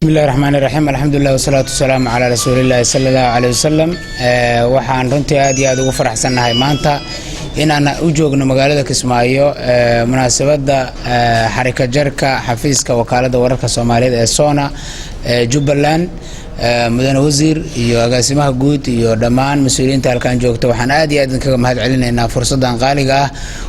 Bismillahi raxmaani raxiim. Alxamdulilah wasalaatu wasalaamu calaa rasuulillaahi sala allahu caleyh wasalam. Waxaan runtii aad iyo aad ugu faraxsannahay maanta inaan u joogno magaalada Kismaayo munaasabadda xarika jarka xafiiska Wakaaladda Wararka Soomaaliyeed ee SONA ee Jubbaland. Mudane wasiir iyo agaasimaha guud iyo dhammaan mas-uuliyiinta halkan joogta, waxaan aad iyo aad idinkaga mahad celinaynaa fursaddan qaaliga ah.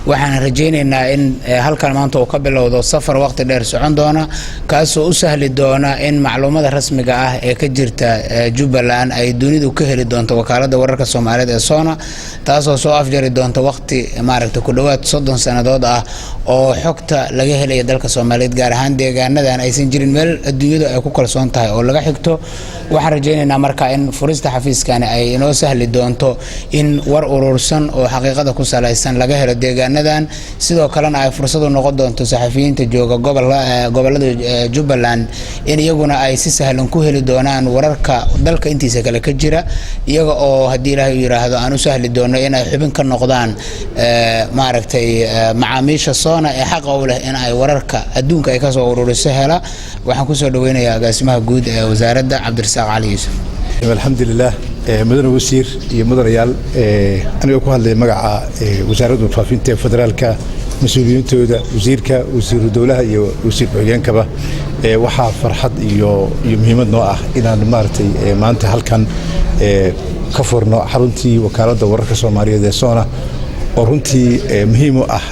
Waxaan rajaynaynaa in halkan maanta uu ka bilowdo safar waqti dheer socon doona, kaasoo u sahli doona in macluumada rasmiga ah ee ka jirta Jubbaland ay dunidu ka heli doonto Wakaaladda Wararka Soomaaliyeed ee SONA, taasoo soo afjari doonta waqti maaragta ku dhowaad 30 sannadood ah oo xogta laga helaya dalka Soomaaliyeed, gaar ahaan deegaanadan, aysan jirin meel adduunyadu ay ku kalsoon tahay oo laga xigto. Waxaan rajaynaynaa marka in furista xafiiskani ay inoo sahli doonto in war urursan oo xaqiiqada ku salaysan laga helo deegaanadan. Sidoo kalena ay fursad u noqon doonto saxafiyiinta jooga gobolada Jubbaland in iyaguna ay si sahlan ku heli doonaan wararka dalka intiisa kale ka jira, iyaga oo haddii Ilaahay u yiraahdo aan u sahli doono inay xubin ka noqdaan maaragtay macaamiisha SONA ee xaqa u leh in ay wararka adduunka ay kasoo ururiso hela. Waxaan kusoo dhaweynayaa agaasimaha guud ee wasaaradda, Cabdirasaaq Cali Yuusuf. Alxamdulilah. Mudane wasiir iyo mudanayaal, anigoo ku hadlaya magaca Wasaaradda Warfaafinta ee federaalka, mas-uuliyiintooda, wasiirka, wasiiru dowlaha iyo wasiir ku-xigeenkaba, waxaa farxad iyo muhiimad noo ah inaan maaragtay maanta halkan ka furno xaruntii Wakaaladda Wararka Soomaaliyeed ee SONA, oo runtii muhiim u ah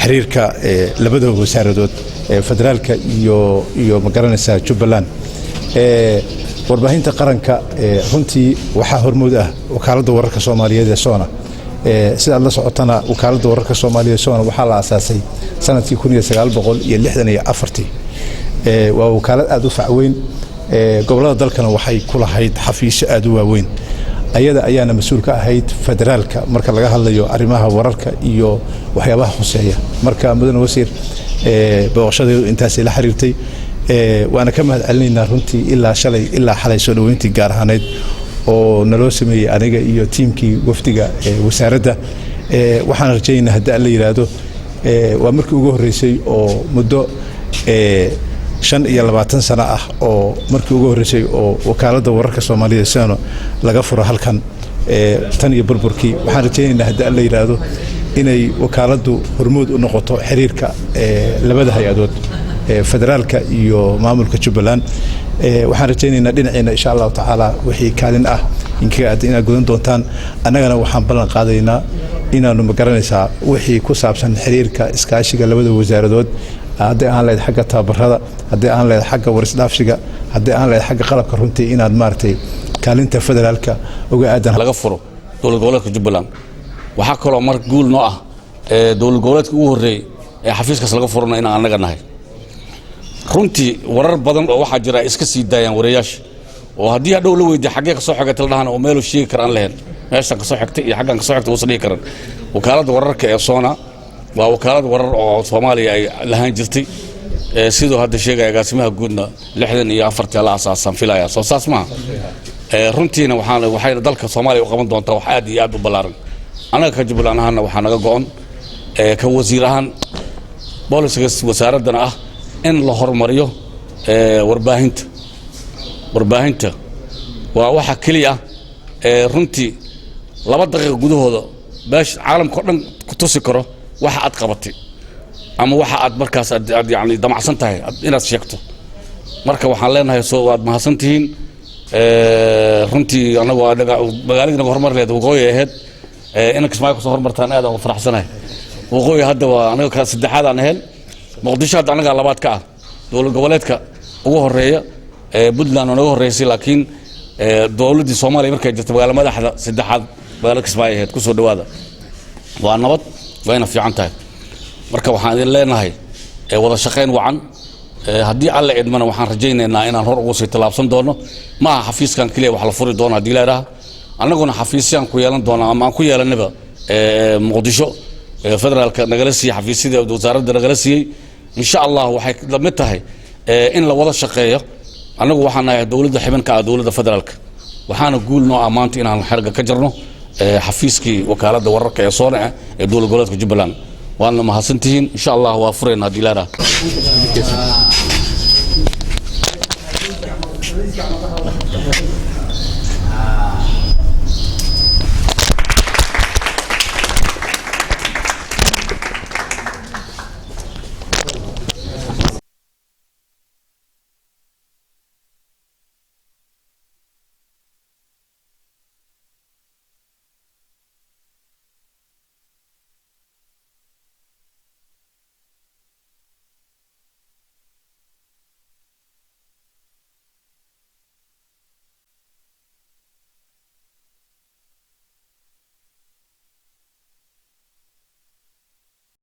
xiriirka labada wasaaradood, federaalka iyo magaranaysaa Jubbaland. Warbaahinta qaranka runtii waxaa hormood ah Wakaaladda Wararka Soomaaliyeed ee SONA. Sidaad la socotana, Wakaaladda Wararka Soomaaliyeed SONA waxaa la aasaasay sanadkii 1964-ii. Waa wakaalad aada u facweyn, gobollada dalkana waxay ku lahayd xafiisyo aada u waaweyn. Ayada ayaana mas-uul ka ahayd federaalka marka laga hadlayo arrimaha wararka iyo waxyaabaha khuseeya. Marka mudane wasiir, booqashadeedu intaasay la xiriirtay, waana ka mahad celinaynaa runtii ilaa shalay ilaa xalay soo dhoweyntii gaar ahaaneyd oo naloo sameeyey aniga iyo tiimkii wafdiga wasaaradda. Waxaan rajaynaynaa haddii Alla yidhaahdo, waa markii ugu horreysay oo muddo 25 sano ah oo markii ugu horreysay oo Wakaaladda Wararka Soomaaliyeed SONA laga furo halkan tan iyo burburkii. Waxaan rajaynaynaa haddii Alla yidhaahdo inay wakaaladdu hormood u noqoto xiriirka labada hay-adood, federaalka iyo maamulka Jubbaland. Waxaan rajaynaynaa dhinaciina insha Allahu tacaala wixii kaalin ah inkaga aad inaad gudan doontaan. Annagana waxaan ballan qaadaynaa inaanu magaranaysaa wixii ku saabsan xiriirka iskaashiga labada wasaaradood, hadday ahaan lahayd xagga tababarada, hadday ahaan lahayd xagga warisdhaafsiga, hadday ahaan lahayd xagga qalabka, runtii inaad maaragtay kaalinta federaalka uga aadan laga furo dowlad goboleedka Jubbaland. Waxaa kaloo mar guul noo ah dowlad goboleedka ugu horreeyey ee xafiiskaas laga furana inaan annaga nahay. Runtii warar badan oo waxaa jira iska sii daayaan wariyayaasha, oo haddii hadhow la weydiiya xaggee ka soo xigata la dhahan oo meeluu sheegi kara aan lahayn, meeshaan ka soo xigtay iyo xaggan ka soo xigtay uusan dhihi karan. Wakaaladda wararka ee SONA waa wakaalad warar oo Soomaaliya ay lahaan jirtay. Siduu hadda sheegaya agaasimaha guudna, 64-tii la asaasaan filaya, soo saas maaha? Runtiina waxaan waxayna dalka Soomaaliya u qaban doontaa wax aad iyo aad u ballaaran. Annaga ka Jubbaland ahaanna waxaa naga go'on, ka wasiir ahaan boolisiga wasaaraddana ah, in la horumariyo warbaahinta. Warbaahinta waa waxa keliya ah runtii 2 daqiiqa gudahooda beesha caalamka o dhan ku tusi karo waxa aad qabatay ama waxa aad markaas aad yani damacsan tahay inaad sheegto. Marka waxaan leenahay soo waad mahadsan tihiin. Runtii anagu magaaladii naga horumar leed waqooyi ahayd, inan Kismaayo kusoo hormartaan aad aan u faraxsanahay. Waqooyi hadda waa anaga ka saddexaad aan ahayn, Muqdisho hadda anagaa labaad ka ah, dowlad goboleedka ugu horeeya Puntland oo naga horreysay, laakiin dowladdii Soomaaliya markay jirtay magaala madaxda saddexaad magaalada Kismaayo ahayd. Kusoo dhawaada, waa nabad, wayna fiican tahay. Marka waxaan idin leenahay wada shaqayn wacan. Haddii Alle idmana, waxaan rajaynaynaa inaan hor ugu sii tallaabsan doono. Ma aha xafiiskan keliya wax la furi doono haddii la idhaha, annaguna xafiisyaan ku yeelan doonaa ama aan ku yeelanaba Muqdisho federaalka nagala siiyey, xafiisyadii wasaaradda nagala siiyey. Insha Allah waxay la mid tahay in la wada shaqeeyo. Annagu waxaan nahay dowladda xibinka ah dowladda federaalka, waxaana guul noo ah maanta inaan xerga ka jarno xafiiskii Wakaaladda Wararka ee SONA ee dowlad goboleedka Jubbaland. Waadna mahadsantihiin. Insha Allah waa furayna haddii la idhaha.